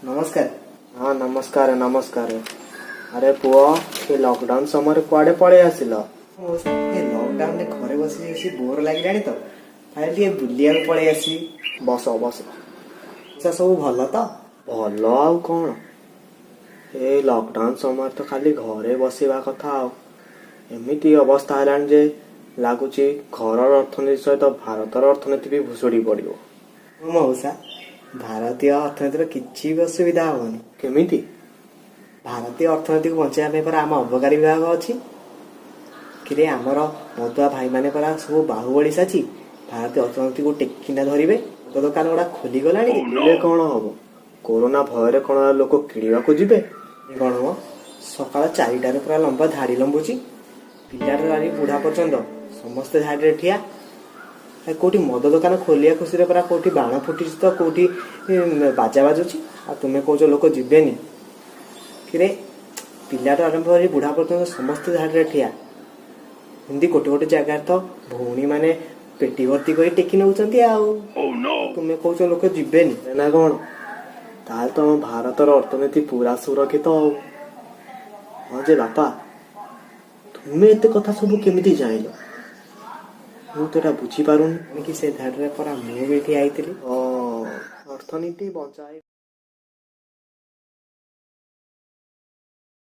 ନମସ୍କାର। ହଁ, ନମସ୍କାର ନମସ୍କାର। ଆରେ ପୁଅ, ଏ ଲକଡାଉନ ସମୟରେ କୁଆଡେ ପଳେଇ ଆସିଲ? ମଉସା, ଏ ଲକଡାଉନରେ ଘରେ ବସି ବସି ବୋର ଲାଗିଲାଣି ତ ତାହେଲେ ଟିକେ ବୁଲିବାକୁ ପଳେଇ ଆସିବି। ବସ ବସ। ମଉସା, ସବୁ ଭଲ ତ? ଭଲ ଆଉ କଣ? ଏ ଲକଡାଉନ ସମୟରେ ତ ଖାଲି ଘରେ ବସିବା କଥା। ଆଉ ଏମିତି ଅବସ୍ଥା ହେଲାଣି ଯେ ଲାଗୁଛି ଘରର ଅର୍ଥନୀତି ସହିତ ଭାରତର ଅର୍ଥନୀତି ବି ଭୁଷୁଡି ପଡିବ। ହଁ ମଉସା, ଭାରତୀୟ ଅର୍ଥନୀତିର କିଛି ବି ଅସୁବିଧା ହବନି। କେମିତି? ଭାରତୀୟ ଅର୍ଥନୀତିକୁ ବଞ୍ଚାଇବା ପାଇଁ ପରା ଆମ ଅବକାରୀ ବିଭାଗ ଅଛି। କିରେ, ଆମର ମଦୁଆ ଭାଇମାନେ ପରା ସବୁ ବାହୁବଳି ସାଜି ଭାରତୀୟ ଅର୍ଥନୀତିକୁ ଟେକିନା ଧରିବେ। ମଦ ଦୋକାନ ଗୁଡା ଖୋଲିଗଲାଣି। ହେଲେ କଣ ହବ? କୋରୋନା ଭୟରେ କଣ ଆଉ ଲୋକ କିଣିବାକୁ ଯିବେ? କଣ ହବ? ସକାଳ 4ଟାରେ ପୁରା ଲମ୍ବା ଧାଡି ଲମ୍ବୁଛି। ପିଲାଠୁ ଆଣି ବୁଢା ପର୍ଯ୍ୟନ୍ତ ସମସ୍ତେ ଧାଡିରେ ଠିଆ। ଏ କୋଉଠି ମଦ ଦୋକାନ ଖୋଲିବା ଖୁସିରେ ପରା କୋଉଠି ବାଣ ଫୁଟିଛି ତ କୋଉଠି ବାଜା ବାଜୁଛି। ଆଉ ତୁମେ କହୁଛ ଲୋକ ଯିବେନି? କିରେ, ପିଲାଠୁ ଆରମ୍ଭ କରି ବୁଢା ପର୍ଯ୍ୟନ୍ତ ସମସ୍ତେ ଧାଡିରେ ଠିଆ। ଏମିତି ଗୋଟେ ଗୋଟେ ଜାଗାରେ ତ ଭଉଣୀ ମାନେ ପେଟି ଭର୍ତ୍ତି କରି ଟେକି ନଉଛନ୍ତି। ଆଉ ତୁମେ କହୁଛ ଲୋକ ଯିବେନି? ନା କଣ? ତାହେଲେ ତ ଆମ ଭାରତର ଅର୍ଥନୀତି ପୁରା ସୁରକ୍ଷିତ। ଆଉ ହଁ ଯେ ବାପା, ତୁମେ ଏତେ କଥା ସବୁ କେମିତି ଜାଣିଲ? ମୁଁ ତ ଏଟା ବୁଝିପାରୁନି। କି ସେ ଧାଡିରେ ପରା ମୁଁ ବି ଠିଆ ହେଇଥିଲି। ଓ, ଅର୍ଥନୀତି ବଞ୍ଚାଇ